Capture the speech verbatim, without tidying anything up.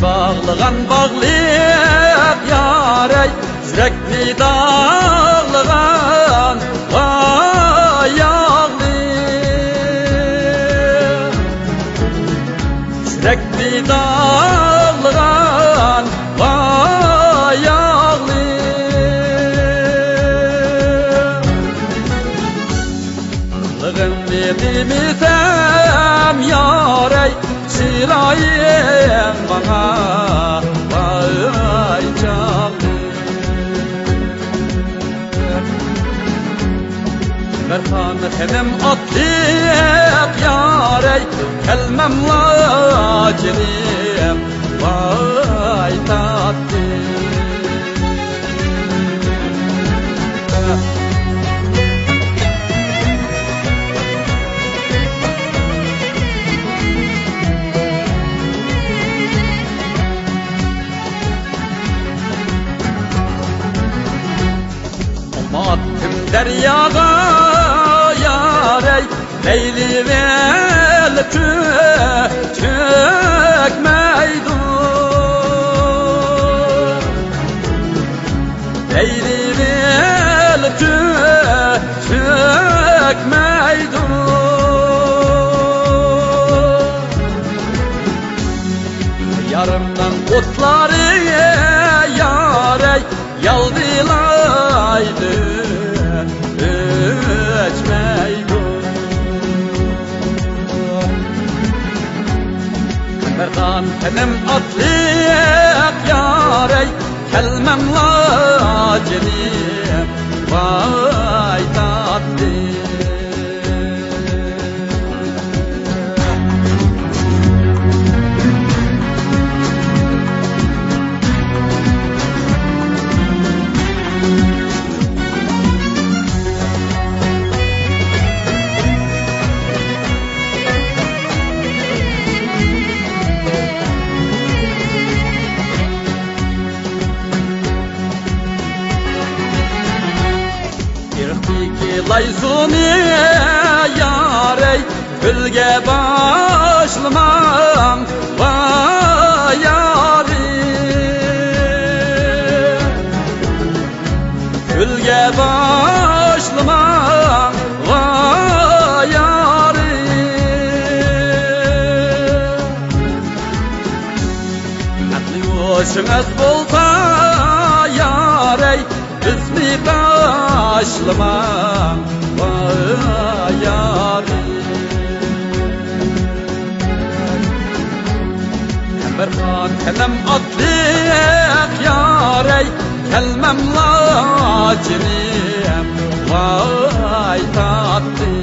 باغلىغان باغلىق يارەي، يۈرەكنى داغلىغان ۋاي ياغلىق. يۈرەكنى داغلىغان ۋاي ياغلىق. قىلغىنىمنى دېمىسەم يارەي، چىرايىڭ ماڭا ۋاي جانىم. مەرخان خېنىم ئاتلىق يارەي، كەلمەملا جېنىم ۋاي تاتلىق. ئاتتىم دەرياغا يارەي، لەيلى ۋىل چۆ-، چۆكمەيدۇ. لەيلى ۋىل چۆ-، چۆكمەيدۇ. يارىمنىڭ ئوتلىرى يارەي، يالدىلايدۇ، ئۆچمەيدۇ. قەمبەرخان خېنىم ئاتلىق يارەي، كەلمەملا جېنىم ۋاي تاتلىق. ئېرىقتىكى لايزۇنى يارەي، كۆلگە باشلىماڭ ۋاي يارىم. كۆلگە باشلىماڭ ۋاي يارىم. ئەقلى ھوشىڭىز بولسا يارەي، بىزنى تاشلىماڭ ۋاي يارىم. قەمبەرخان خېنىم ئاتلىق يارەي، كەلمەملا جېنىم ۋاي تاتلىق.